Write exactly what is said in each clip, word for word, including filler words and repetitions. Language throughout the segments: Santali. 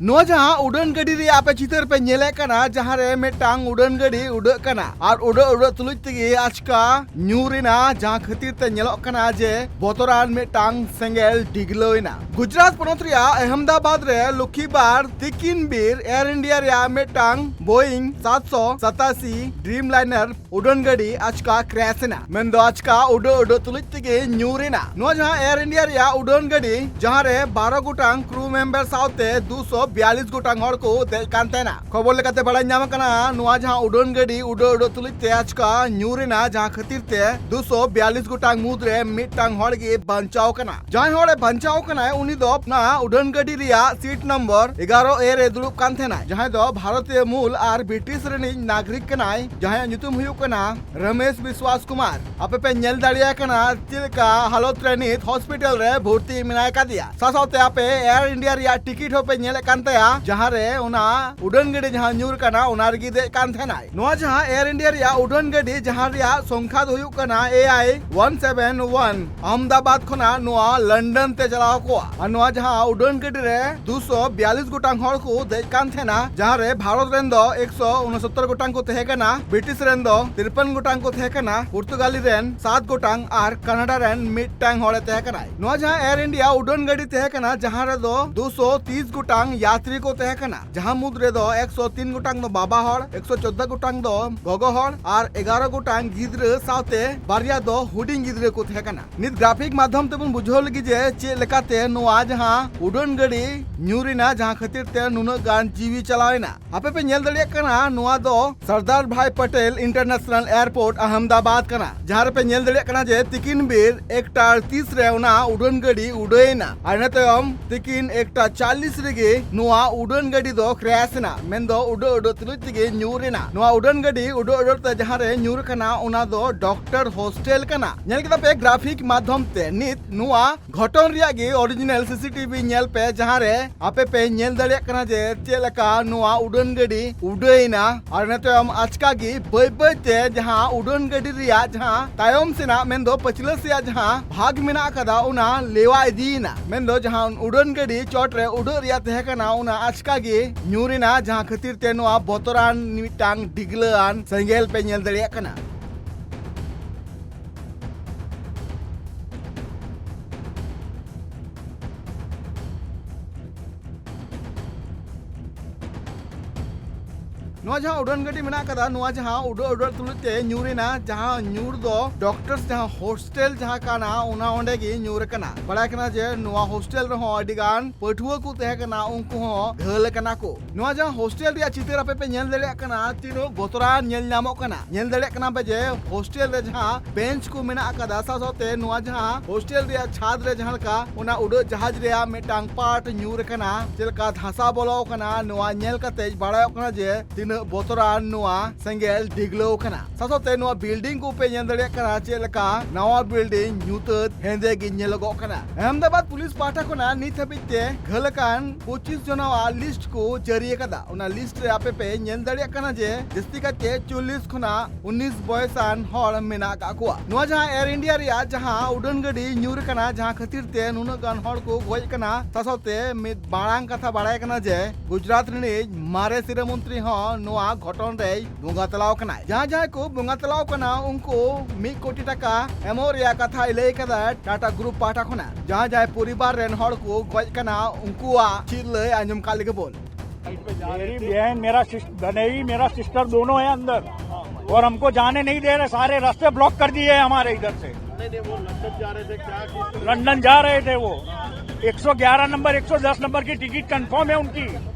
ᱱᱚᱣᱟ ᱡᱟᱦᱟᱸ ᱩᱰᱟᱹᱱ ᱜᱟᱹᱰᱤ ᱨᱮᱭᱟᱜ ᱟᱯᱮ ᱪᱤᱛᱟᱹᱨ ᱯᱮ ᱧᱮᱞᱮᱫ ᱠᱟᱱᱟ, ᱡᱟᱦᱟᱸ ᱨᱮ ᱢᱤᱫᱴᱟᱝ ᱩᱰᱟᱹᱱ ᱜᱟᱹᱰᱤ ᱩᱰᱟᱹᱜ ᱠᱟᱱᱟ ᱟᱨ ᱩᱰᱟᱹᱜ ᱩᱰᱟᱹᱜ ᱛᱩᱞᱩᱡ ᱛᱮᱜᱮ ᱟᱪᱠᱟ ᱧᱩᱨ ᱮᱱᱟ, ᱡᱟᱦᱟᱸ ᱠᱷᱟᱹᱛᱤᱨ ᱛᱮ ᱧᱮᱞᱚᱜ ᱠᱟᱱᱟ ᱡᱮ ᱵᱚᱛᱚᱨᱟᱱ ᱢᱤᱫᱴᱟᱝ ᱥᱮᱸᱜᱮᱞ ᱰᱤᱜᱽᱞᱟᱹᱣ ᱮᱱᱟ᱾ ᱜᱩᱡᱽᱨᱟᱴ ᱯᱚᱱᱚᱛ ᱨᱮᱭᱟᱜ ᱟᱦᱢᱮᱫᱟᱵᱟᱫᱽ ᱨᱮ ᱞᱚᱠᱠᱷᱤᱵᱟᱨ ᱛᱤᱠᱤᱱ ᱵᱮᱨ ᱮᱭᱟᱨ ᱤᱱᱰᱤᱭᱟ ᱨᱮᱭᱟᱜ ᱢᱤᱫᱴᱟᱝ ᱵᱳᱭᱤᱝ ᱥᱟᱛᱥᱚ ᱥᱟᱛᱟᱥᱤ ᱰᱨᱤᱢ ᱞᱟᱭᱱᱟᱨ ᱩᱰᱟᱹᱱ ᱜᱟᱹᱰᱤ ᱟᱪᱠᱟ ᱠᱨᱮᱥ ᱮᱱᱟ, ᱢᱮᱱᱫᱚ ᱟᱪᱠᱟ ᱩᱰᱟᱹᱜ ᱩᱰᱟᱹᱜ ᱛᱩᱞᱩᱡ ᱛᱮᱜᱮ ᱧᱩᱨ ᱮᱱᱟ᱾ ᱱᱚᱣᱟ ᱡᱟᱦᱟᱸ ᱮᱭᱟᱨ ᱤᱱᱰᱤᱭᱟ ᱨᱮᱭᱟᱜ ᱩᱰᱟᱹᱱ ᱜᱟᱹᱰᱤ, ᱡᱟᱦᱟᱸ ᱨᱮ ᱵᱟᱨᱚ ᱜᱚᱴᱟᱝ ᱠᱨᱩ ᱢᱮᱢᱵᱟᱨ ᱥᱟᱶᱛᱮ ᱫᱩᱥᱚ ᱵᱤᱭᱟᱞᱤᱥ ᱜᱚᱴᱟᱝ ᱦᱚᱲ ᱠᱚ ᱫᱮᱡ ᱠᱟᱱ ᱛᱟᱦᱮᱱᱟ᱾ ᱠᱷᱚᱵᱚᱨ ᱞᱮᱠᱟᱛᱮ ᱵᱟᱲᱟᱭ ᱧᱟᱢ ᱟᱠᱟᱱᱟ, ᱱᱚᱣᱟ ᱡᱟᱦᱟᱸ ᱩᱰᱟᱹᱱ ᱜᱟᱹᱰᱤ ᱩᱰᱟᱹᱜ ᱩᱰᱟᱹᱜ ᱛᱩᱞᱩᱡ ᱛᱮ ᱟᱪᱠᱟ ᱧᱩᱨ ᱮᱱᱟ, ᱡᱟᱦᱟᱸ ᱠᱷᱟᱹᱛᱤᱨ ᱛᱮ ᱫᱩᱥᱚ ᱵᱤᱭᱟᱞᱤᱥ ᱜᱚᱴᱟᱝ ᱢᱩᱫᱽᱨᱮ ᱢᱤᱫᱴᱟᱝ ᱦᱚᱲ ᱜᱮ ᱵᱟᱧᱪᱟᱣ ᱠᱟᱱᱟ᱾ ᱡᱟᱦᱟᱸᱭ ᱦᱚᱲᱮ ᱵᱟᱧᱪᱟᱣ ᱠᱟᱱᱟᱭ, ᱩᱱᱤ ᱫᱚ ᱚᱱᱟ ᱩᱰᱟᱹᱱ ᱜᱟᱹᱰᱤ ᱨᱮᱭᱟᱜ ᱥᱤᱴ ᱱᱚᱢᱵᱚᱨ ᱮᱜᱟᱨᱚ ᱮ ᱨᱮ ᱫᱩᱲᱩᱵ ᱠᱟᱱ ᱛᱟᱦᱮᱱᱟᱭ, ᱡᱟᱦᱟᱸᱭ ᱫᱚ ᱵᱷᱟᱨᱚᱛᱤᱭᱚ ᱢᱩᱞ ᱟᱨ ᱵᱨᱤᱴᱤᱥ ᱨᱮᱱᱤᱡ ᱱᱟᱜᱚᱨᱤᱠ ᱠᱟᱱᱟᱭ, ᱡᱟᱦᱟᱸᱭᱟᱜ ᱧᱩᱛᱩᱢ ᱦᱩᱭᱩᱜ ᱠᱟᱱᱟ ᱨᱚᱢᱮᱥ ᱵᱤᱥᱣᱟᱥ ᱠᱩᱢᱟᱨ᱾ ᱟᱯᱮ ᱯᱮ ᱧᱮᱞ ᱫᱟᱲᱮᱭᱟᱭ ᱠᱟᱱᱟ ᱪᱮᱫ ᱞᱮᱠᱟ ᱦᱟᱞᱚᱛ ᱨᱮ ᱱᱤᱛ ᱦᱚᱥᱯᱤᱴᱟᱞ ᱨᱮ ᱵᱷᱚᱨᱛᱤ ᱢᱮᱱᱟᱭ ᱠᱟᱫᱮᱭᱟ᱾ ᱥᱟᱶ ᱥᱟᱶᱛᱮ ᱟᱯᱮ ᱮᱭᱟᱨ ᱤᱱᱰᱤᱭᱟ ᱨᱮᱭᱟᱜ ᱴᱤᱠᱤᱴ ᱦᱚᱸᱯᱮ ᱧᱮᱞᱮᱫ ᱠᱟᱱ ᱛᱟᱭᱟ, ᱡᱟᱦᱟᱸ ᱨᱮ ᱚᱱᱟ ᱩᱰᱟᱹᱱ ᱜᱟᱹᱰᱤ ᱡᱟᱦᱟᱸ ᱧᱩᱨ ᱠᱟᱱᱟ, ᱚᱱᱟ ᱨᱮᱜᱮ ᱫᱮᱡ ᱠᱟᱱ ᱛᱟᱦᱮᱱᱟᱭ᱾ ᱱᱚᱣᱟ ᱡᱟᱦᱟᱸ ᱮᱭᱟᱨ ᱤᱱᱰᱤᱭᱟ ᱨᱮᱭᱟᱜ ᱩᱰᱟᱹᱱ ᱜᱟᱹᱰᱤ, ᱡᱟᱦᱟᱸ ᱨᱮᱭᱟᱜ ᱥᱚᱝᱠᱷᱟ ᱫᱚ ᱦᱩᱭᱩᱜ ᱠᱟᱱᱟ ᱮ ᱟᱭ ᱚᱣᱟᱱ ᱥᱮᱵᱷᱮᱱ ᱚᱣᱟᱱ, ᱟᱦᱢᱮᱫᱟᱵᱟᱫᱽ ᱠᱷᱚᱱᱟᱜ ᱱᱚᱣᱟ ᱞᱚᱱᱰᱚᱱ ᱛᱮ ᱪᱟᱞᱟᱣ ᱠᱚᱜᱼᱟ᱾ ᱟᱨ ᱱᱚᱣᱟ ᱡᱟᱦᱟᱸ ᱩᱰᱟᱹᱱ ᱜᱟᱹᱰᱤ ᱨᱮ ᱫᱩᱥᱚ ᱵᱤᱭᱟᱞᱤᱥ ᱜᱚᱴᱟᱝ ᱦᱚᱲ ᱠᱚ ᱫᱮᱡ ᱠᱟᱱ ᱛᱟᱦᱮᱱᱟ, ᱡᱟᱦᱟᱸ ᱨᱮ ᱵᱷᱟᱨᱚᱛ ᱨᱮᱱ ᱫᱚ ᱮᱠᱥᱚ ᱩᱱᱚᱥᱚᱛᱛᱚᱨ ᱜᱚᱴᱟᱝ ᱠᱚ ᱛᱟᱦᱮᱸ ᱠᱟᱱᱟ, ᱵᱨᱤᱴᱤᱥ ᱨᱮᱱ ᱫᱚ ᱛᱤᱨᱯᱟᱱ ᱜᱚᱴᱟᱝ ᱠᱚ ᱛᱟᱦᱮᱸ ᱠᱟᱱᱟ, ᱯᱩᱨᱛᱩᱜᱟᱞᱤ ᱨᱮᱱ ᱥᱟᱛ ᱜᱚᱴᱟᱝ ᱟᱨ ᱠᱟᱱᱟᱰᱟ ᱨᱮᱱ ᱢᱤᱫᱴᱟᱝ ᱦᱚᱲᱮ ᱛᱟᱦᱮᱸ ᱠᱟᱱᱟᱭ᱾ ᱱᱚᱣᱟ ᱡᱟᱦᱟᱸ ᱮᱭᱟᱨ ᱤᱱᱰᱤᱭᱟ ᱩᱰᱟᱹᱱ ᱜᱟᱹᱰᱤ ᱛᱟᱦᱮᱸ ᱠᱟᱱᱟ, ᱡᱟᱦᱟᱸ ᱨᱮᱫᱚ ᱫᱩᱥᱚ ᱛᱤᱥ ᱜᱚᱴᱟᱝ ᱭᱟᱛᱨᱤ ᱠᱚ ᱛᱟᱦᱮᱸ ᱠᱟᱱᱟ, ᱡᱟᱦᱟᱸ ᱢᱩᱫᱽ ᱨᱮᱫᱚ ᱮᱠᱥᱚ ᱛᱤᱱ ᱜᱚᱴᱟᱝ ᱫᱚ ᱵᱟᱵᱟ ᱦᱚᱲ, ᱮᱠᱥᱚ ᱪᱳᱫᱫᱳ ᱜᱚᱴᱟᱝ ᱫᱚ ᱜᱚᱜᱚ ᱦᱚᱲ ᱟᱨ ᱮᱜᱟᱨᱚ ᱜᱚᱴᱟᱝ ᱜᱤᱫᱽᱨᱟᱹ ᱥᱟᱶᱛᱮ ᱵᱟᱨᱭᱟ ᱫᱚ ᱦᱩᱰᱤᱧ ᱜᱤᱫᱽᱨᱟᱹ ᱠᱚ ᱛᱟᱦᱮᱸ ᱠᱟᱱᱟ᱾ ᱱᱤᱛ ᱜᱨᱟᱯᱷᱤᱠ ᱢᱟᱫᱽᱫᱷᱚᱢ ᱛᱮᱵᱚᱱ ᱵᱩᱡᱷᱟᱹᱣ ᱞᱟᱹᱜᱤᱫ ᱡᱮ ᱪᱮᱫ ᱞᱮᱠᱟᱛᱮ ᱱᱚᱣᱟ ᱡᱟᱦᱟᱸ ᱩᱰᱟᱹᱱ ᱜᱟᱹᱰᱤ ᱧᱩᱨ ᱮᱱᱟ, ᱡᱟᱦᱟᱸ ᱠᱷᱟᱹᱛᱤᱨ ᱛᱮ ᱱᱩᱱᱟᱹᱜ ᱜᱟᱱ ᱡᱤᱣᱤ ᱪᱟᱞᱟᱣ ᱮᱱᱟ᱾ ᱟᱯᱮ ᱯᱮ ᱧᱮᱞ ᱫᱟᱲᱮᱭᱟᱜ ᱠᱟᱱᱟ, ᱱᱚᱣᱟ ᱫᱚ ᱥᱚᱨᱫᱟᱨ ᱵᱷᱟᱭ ᱯᱟᱴᱮᱞ ᱤᱱᱴᱟᱨᱱᱮᱥᱱᱟᱞ ᱮᱭᱟᱨᱯᱳᱨᱴ ᱟᱦᱢᱮᱫᱟᱵᱟᱫᱽ ᱠᱟᱱᱟ, ᱡᱟᱦᱟᱸ ᱨᱮᱯᱮ ᱧᱮᱞ ᱫᱟᱲᱮᱭᱟᱜ ᱠᱟᱱᱟ ᱡᱮ ᱛᱤᱠᱤᱱ ᱵᱮᱨ ᱮᱠᱴᱟ ᱛᱤᱥ ᱨᱮ ᱚᱱᱟ ᱩᱰᱟᱹᱱ ᱜᱟᱹᱰᱤ ᱩᱰᱟᱹᱭᱮᱱᱟ᱾ ᱟᱨ ᱤᱱᱟᱹ ᱛᱟᱭᱚᱢ ᱛᱤᱠᱤᱱ ᱮᱠᱴᱟ ᱪᱟᱞᱞᱤᱥ ᱨᱮᱜᱮ ᱱᱚᱣᱟ ᱩᱰᱟᱹᱱ ᱜᱟᱹᱰᱤ ᱫᱚ ᱠᱨᱮᱥ ᱮᱱᱟ, ᱢᱮᱱᱫᱚ ᱩᱰᱟᱹᱜ ᱩᱰᱟᱹᱜ ᱛᱩᱞᱩᱡ ᱛᱮᱜᱮ ᱧᱩᱨ ᱮᱱᱟ᱾ ᱱᱚᱣᱟ ᱩᱰᱟᱹᱱ ᱜᱟᱹᱰᱤ ᱩᱰᱟᱹᱜ ᱩᱰᱟᱹᱜ ᱛᱮ ᱡᱟᱦᱟᱸ ᱨᱮ ᱧᱩᱨ ᱠᱟᱱᱟ, ᱚᱱᱟ ᱫᱚ ᱰᱚᱠᱴᱚᱨ ᱦᱳᱥᱴᱮᱞ ᱠᱟᱱᱟ᱾ ᱧᱮᱞ ᱠᱮᱫᱟ ᱯᱮ ᱜᱨᱟᱯᱷᱤᱠ ᱢᱟᱫᱽᱫᱷᱚᱢ ᱛᱮ᱾ ᱱᱤᱛ ᱱᱚᱣᱟ ᱜᱷᱚᱴᱚᱱ ᱨᱮᱭᱟᱜ ᱜᱮ ᱚᱨᱤᱡᱤᱱᱟᱞ ᱥᱤᱥᱤᱴᱤᱵᱷᱤ ᱧᱮᱞ ᱯᱮ, ᱡᱟᱦᱟᱸ ᱨᱮ ᱟᱯᱮ ᱯᱮ ᱧᱮᱞ ᱫᱟᱲᱮᱭᱟᱜ ᱠᱟᱱᱟ ᱡᱮ ᱪᱮᱫ ᱞᱮᱠᱟ ᱱᱚᱣᱟ ᱩᱰᱟᱹᱱ ᱜᱟᱹᱰᱤ ᱩᱰᱟᱹᱭᱮᱱᱟ᱾ ᱟᱨ ᱤᱱᱟᱹ ᱛᱟᱭᱚᱢ ᱟᱪᱠᱟ ᱜᱮ ᱵᱟᱹᱭ ᱵᱟᱹᱭ ᱛᱮ ᱡᱟᱦᱟᱸ ᱩᱰᱟᱹᱱ ᱜᱟᱹᱰᱤ ᱨᱮᱭᱟᱜ ᱡᱟᱦᱟᱸ ᱛᱟᱭᱚᱢ ᱥᱮᱱᱟᱜ, ᱢᱮᱱᱫᱚ ᱯᱟᱹᱪᱷᱞᱟᱹ ᱥᱮᱭᱟᱜ ᱡᱟᱦᱟᱸ ᱵᱷᱟᱜᱽ ᱢᱮᱱᱟᱜ ᱟᱠᱟᱫᱟ, ᱚᱱᱟ ᱞᱮᱣᱟ ᱤᱫᱤᱭᱮᱱᱟ᱾ ᱢᱮᱱᱫᱚ ᱡᱟᱦᱟᱸ ᱩᱰᱟᱹᱱ ᱜᱟᱹᱰᱤ ᱪᱚᱴ ᱨᱮ ᱩᱰᱟᱹᱜ ᱨᱮᱭᱟᱜ ᱛᱟᱦᱮᱸ ᱠᱟᱱᱟ, ᱚᱱᱟ ᱟᱪᱠᱟ ᱜᱮ ᱧᱩᱨ ᱮᱱᱟ, ᱡᱟᱦᱟᱸ ᱠᱷᱟᱹᱛᱤᱨ ᱛᱮ ᱱᱚᱣᱟ ᱵᱚᱛᱚᱨᱟᱱ ᱢᱤᱫᱴᱟᱝ ᱰᱤᱜᱽᱞᱟᱹᱣᱟᱱ ᱥᱮᱸᱜᱮᱞ ᱯᱮ ᱧᱮᱞ ᱫᱟᱲᱮᱭᱟᱜ ᱠᱟᱱᱟ᱾ ᱱᱚᱣᱟ ᱡᱟᱦᱟᱸ ᱩᱰᱟᱹᱱ ᱜᱟᱹᱰᱤ ᱢᱮᱱᱟᱜ ᱠᱟᱫᱟ, ᱱᱚᱣᱟ ᱡᱟᱦᱟᱸ ᱩᱰᱟᱹ ᱩᱰᱟᱹ ᱛᱩᱞᱩᱡ ᱛᱮ ᱧᱩᱨ ᱮᱱᱟ, ᱡᱟᱦᱟᱸ ᱧᱩᱨ ᱫᱚ ᱰᱚᱠᱴᱚᱨᱥ ᱡᱟᱦᱟᱸ ᱦᱳᱥᱴᱮᱞ ᱡᱟᱦᱟᱸ ᱠᱟᱱᱟ, ᱚᱱᱟ ᱚᱸᱰᱮ ᱜᱮ ᱧᱩᱨ ᱟᱠᱟᱱᱟ᱾ ᱵᱟᱲᱟᱭ ᱠᱟᱱᱟ ᱡᱮ ᱱᱚᱣᱟ ᱦᱳᱥᱴᱮᱞ ᱨᱮᱦᱚᱸ ᱟᱹᱰᱤ ᱜᱟᱱ ᱯᱟᱹᱴᱷᱩᱣᱟᱹ ᱠᱚ ᱛᱟᱦᱮᱸ ᱠᱟᱱᱟ, ᱩᱱᱠᱩ ᱦᱚᱸ ᱜᱷᱟᱹᱞ ᱟᱠᱟᱱᱟ ᱠᱚ᱾ ᱱᱚᱣᱟ ᱡᱟᱦᱟᱸ ᱦᱳᱥᱴᱮᱞ ᱨᱮᱭᱟᱜ ᱪᱤᱛᱟᱹᱨ ᱟᱯᱮ ᱯᱮ ᱧᱮᱞ ᱫᱟᱲᱮᱭᱟᱜ ᱠᱟᱱᱟ, ᱛᱤᱱᱟᱹᱜ ᱵᱚᱛᱚᱨᱟᱱ ᱧᱮᱞ ᱧᱟᱢᱚᱜ ᱠᱟᱱᱟ᱾ ᱧᱮᱞ ᱫᱟᱲᱮᱭᱟᱜ ᱠᱟᱱᱟ ᱯᱮ ᱡᱮ ᱦᱳᱥᱴᱮᱞ ᱨᱮ ᱡᱟᱦᱟᱸ ᱵᱮᱧᱪ ᱠᱚ ᱢᱮᱱᱟᱜ ᱟᱠᱟᱫᱟ, ᱥᱟᱶ ᱥᱟᱶᱛᱮ ᱱᱚᱣᱟ ᱡᱟᱦᱟᱸ ᱦᱳᱥᱴᱮᱞ ᱨᱮᱭᱟᱜ ᱪᱷᱟᱫᱽ ᱨᱮ ᱡᱟᱦᱟᱸ ᱞᱮᱠᱟ ᱚᱱᱟ ᱩᱰᱟᱹᱜ ᱡᱟᱦᱟᱡᱽ ᱨᱮᱭᱟᱜ ᱢᱤᱫᱴᱟᱝ ᱯᱟᱨᱴ ᱧᱩᱨ ᱟᱠᱟᱱᱟ, ᱪᱮᱫ ᱞᱮᱠᱟ ᱫᱷᱟᱥᱟᱣ ᱵᱚᱞᱚ ᱟᱠᱟᱱᱟ, ᱱᱚᱣᱟ ᱧᱮᱞ ᱠᱟᱛᱮ ᱵᱟᱲᱟᱭᱚᱜ ᱠᱟᱱᱟ ᱡᱮ ᱛᱤᱱᱟᱹᱜ ᱵᱚᱛᱚᱨᱟᱱ ᱱᱚᱣᱟ ᱥᱮᱸᱜᱮᱞ ᱰᱤᱜᱽᱞᱟᱹᱣ ᱟᱠᱟᱱᱟ᱾ ᱥᱟᱶ ᱥᱟᱶᱛᱮ ᱱᱚᱣᱟ ᱵᱤᱞᱰᱤᱝ ᱠᱚ ᱯᱮ ᱧᱮᱞ ᱫᱟᱲᱮᱭᱟᱜ ᱠᱟᱱᱟ, ᱪᱮᱫ ᱞᱮᱠᱟ ᱱᱟᱣᱟ ᱵᱤᱞᱰᱤᱝ ᱧᱩᱛᱟᱹᱛ ᱦᱮᱸᱫᱮ ᱜᱮ ᱧᱮᱞᱚᱜᱚᱜ ᱠᱟᱱᱟ᱾ ᱟᱦᱢᱮᱫᱟᱵᱟᱫ ᱯᱩᱞᱤᱥ ᱯᱟᱦᱴᱟ ᱠᱷᱚᱱᱟᱜ ᱱᱤᱛ ᱦᱟᱹᱵᱤᱡ ᱛᱮ ᱜᱷᱟᱹᱞ ᱟᱠᱟᱱ ᱯᱚᱸᱪᱤᱥ ᱡᱚᱱᱟᱣᱟᱜ ᱞᱤᱥᱴ ᱠᱚ ᱡᱟᱹᱨᱤ ᱟᱠᱟᱫᱟ᱾ ᱚᱱᱟ ᱞᱤᱥᱴ ᱨᱮ ᱟᱯᱮ ᱯᱮ ᱧᱮᱞ ᱫᱟᱲᱮᱭᱟᱜ ᱠᱟᱱᱟ ᱡᱮ ᱡᱟᱹᱥᱛᱤ ᱠᱟᱛᱮ ᱪᱚᱞᱞᱤᱥ ᱠᱷᱚᱱᱟᱜ ᱩᱱᱤᱥ ᱵᱚᱭᱮᱥᱟᱱ ᱦᱚᱲ ᱢᱮᱱᱟᱜ ᱟᱠᱟᱫ ᱠᱚᱣᱟ᱾ ᱱᱚᱣᱟ ᱡᱟᱦᱟᱸ ᱮᱭᱟᱨ ᱤᱱᱰᱤᱭᱟ ᱨᱮᱭᱟᱜ ᱡᱟᱦᱟᱸ ᱩᱰᱟᱹᱱ ᱜᱟᱹᱰᱤ ᱧᱩᱨ ᱟᱠᱟᱱᱟ, ᱡᱟᱦᱟᱸ ᱠᱷᱟᱹᱛᱤᱨ ᱛᱮ ᱱᱩᱱᱟᱹᱜ ᱜᱟᱱ ᱦᱚᱲ ᱠᱚ ᱜᱚᱡ ᱟᱠᱟᱱᱟ, ᱥᱟᱶ ᱥᱟᱶᱛᱮ ᱢᱤᱫ ᱢᱟᱲᱟᱝ ᱠᱟᱛᱷᱟ ᱵᱟᱲᱟᱭ ᱠᱟᱱᱟ ᱡᱮ ᱜᱩᱡᱽᱨᱟᱴ ᱨᱤᱱᱤᱡ ᱢᱟᱨᱮ ᱥᱤᱨᱟᱹ ᱢᱚᱱᱛᱨᱤ ᱦᱚᱸ ᱱᱚᱣᱟ ᱜᱷᱚᱴᱚᱱ ᱨᱮᱭ ᱵᱚᱸᱜᱟ ᱛᱟᱞᱟᱣ ᱠᱟᱱᱟᱭ᱾ ᱡᱟᱦᱟᱸ ᱡᱟᱦᱟᱸᱭ ᱠᱚ ᱵᱚᱸᱜᱟ ᱛᱟᱞᱟᱣ ᱠᱟᱱᱟ, ᱩᱱᱠᱩ ᱢᱤᱫ ᱠᱳᱴᱤ ᱴᱟᱠᱟ ᱮᱢᱚᱜ ᱨᱮᱭᱟᱜ ᱠᱟᱛᱷᱟᱭ ᱞᱟᱹᱭ ᱠᱟᱫᱟ ᱴᱟᱴᱟ ᱜᱨᱩᱯ ᱯᱟᱦᱴᱟ ᱠᱷᱚᱱᱟᱜ᱾ ᱡᱟᱦᱟᱸ ᱡᱟᱦᱟᱸᱭ ᱯᱚᱨᱤᱵᱟᱨ ᱨᱮᱱ ᱦᱚᱲ ᱠᱚ ᱜᱚᱡ ᱠᱟᱱᱟ, ᱩᱱᱠᱩᱣᱟᱜ ᱪᱮᱫ ᱞᱟᱹᱭ ᱟᱸᱡᱚᱢ ᱠᱟᱜ ᱞᱮᱜᱮ ᱵᱚᱱ᱾ मेरी बहन, मेरा सिस-, बनेवी, मेरा सिस्टर दोनों है अंदर, और हमको जाने नहीं दे रहे, सारे रास्ते ब्लॉक कर दिए हैं हमारे इधर से। नहीं, नहीं, वो लंदन जा रहे थे, क्या, किस तरह? लंदन जा रहे थे वो। एक सौ ग्यारह नंबर, एक सौ दस नंबर की टिकट कंफर्म है उनकी।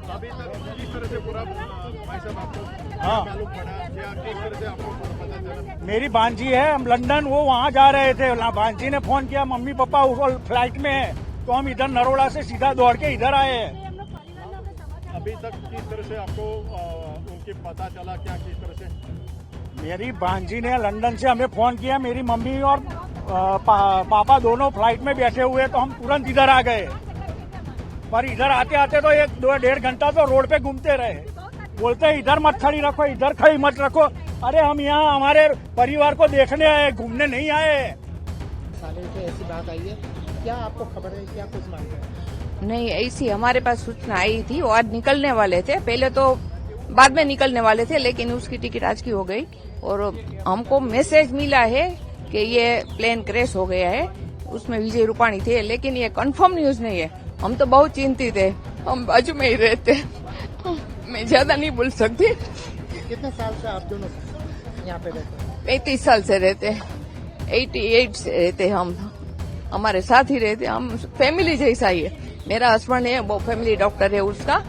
अभी तक किस तरह से पूरा, अ, भाई साहब, आपको हाँ। मालूम पड़ा? क्या, किस तरह से आपको पता चला? मेरी भांजी है, हम लंदन, वो वहाँ जा रहे थे। ला-, भांजी ने फोन किया, "मम्मी पापा उस फ्लाइट में है।" तो हम इधर नरोड़ा से सीधा दौड़ के इधर आए हैं। अभी तक किस तरह से आपको, अ, उनकी पता चला, क्या, किस तरह से? मेरी भांजी ने लंदन से हमें फोन किया, मेरी मम्मी और, अ, पा-, पापा दोनों फ्लाइट में बैठे हुए, तो हम तुरंत इधर आ गए। पर इधर आते आते तो एक दो डेढ़ घंटा तो रोड पे घूमते रहे। बोलते हैं, "इधर मत खड़ी रखो, इधर खड़ी मत रखो।" अरे, हम यहाँ हमारे परिवार को देखने आए, घूमने नहीं आए। साले से ऐसी बात आई है, क्या आपको खबर है, क्या कुछ मालूम है? नहीं, ऐसी हमारे पास सूचना आई थी, वो आज निकलने वाले थे। पहले तो बाद में निकलने वाले थे, लेकिन उसकी टिकट आज की हो गई और हमको मैसेज मिला है कि ये प्लेन क्रैश हो गया है, उसमें विजय रूपाणी थे, लेकिन ये कंफर्म न्यूज नहीं है। हम तो बहुत चिंतित है, हम बाजू में ही रहते हैं। मैं ज्यादा नहीं बोल सकती। कितने साल से आप दोनों यहाँ पे रहते हैं? पैंतीस साल से रहते हैं, एटी एट से रहते हैं हम, हमारे साथ ही रहते हैं, हम फैमिली जैसा ही है। मेरा हस्बैंड है, वो फैमिली डॉक्टर है उसका,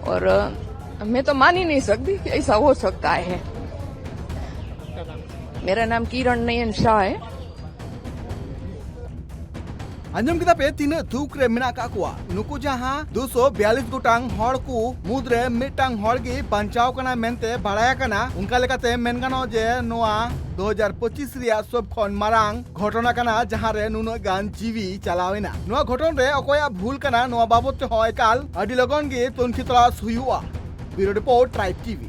और अ, मैं तो मान ही नहीं सकती कि ऐसा हो सकता है। मेरा नाम किरण नयन शाह है। ᱟᱸᱡᱚᱢ ᱠᱮᱫᱟ ᱯᱮ ᱛᱤᱱᱟᱹᱜ ᱫᱩᱠ ᱨᱮ ᱢᱮᱱᱟᱜ ᱟᱠᱟᱫ ᱠᱚᱣᱟ ᱱᱩᱠᱩ ᱡᱟᱦᱟᱸ ᱫᱩᱥᱚ ᱵᱤᱭᱟᱞᱤᱥ ᱜᱚᱴᱟᱝ ᱦᱚᱲ ᱠᱚ ᱢᱩᱫᱽᱨᱮ ᱢᱤᱫᱴᱟᱝ ᱦᱚᱲ ᱜᱮ ᱵᱟᱧᱪᱟᱣ ᱠᱟᱱᱟ ᱢᱮᱱᱛᱮ ᱵᱟᱲᱟᱭ ᱟᱠᱟᱱᱟ᱾ ᱚᱱᱠᱟ ᱞᱮᱠᱟᱛᱮ ᱢᱮᱱ ᱜᱟᱱᱚᱜᱼᱟ ᱡᱮ ᱱᱚᱣᱟ ᱫᱩ ᱦᱟᱡᱟᱨ ᱯᱚᱸᱪᱤᱥ ᱨᱮᱭᱟᱜ ᱥᱚᱵ ᱠᱷᱚᱱ ᱢᱟᱨᱟᱝ ᱜᱷᱚᱴᱚᱱᱟ ᱠᱟᱱᱟ, ᱡᱟᱦᱟᱸ ᱨᱮ ᱱᱩᱱᱟᱹᱜ ᱜᱟᱱ ᱡᱤᱣᱤ ᱪᱟᱞᱟᱣ ᱮᱱᱟ᱾ ᱱᱚᱣᱟ ᱜᱷᱚᱴᱚᱱ ᱨᱮ ᱚᱠᱚᱭᱟᱜ ᱵᱷᱩᱞ ᱠᱟᱱᱟ, ᱱᱚᱣᱟ ᱵᱟᱵᱚᱛ ᱛᱮᱦᱚᱸ ᱮᱠᱟᱞ ᱟᱹᱰᱤ ᱞᱚᱜᱚᱱ ᱜᱮ ᱛᱩᱱᱠᱷᱤ ᱛᱚᱞᱟᱥ ᱦᱩᱭᱩᱜᱼᱟ᱾ ᱵᱤᱭᱩᱨᱳ ᱨᱤᱯᱳᱨᱴ, ᱴᱨᱟᱭᱤᱵᱽ ᱴᱤᱵᱷᱤ᱾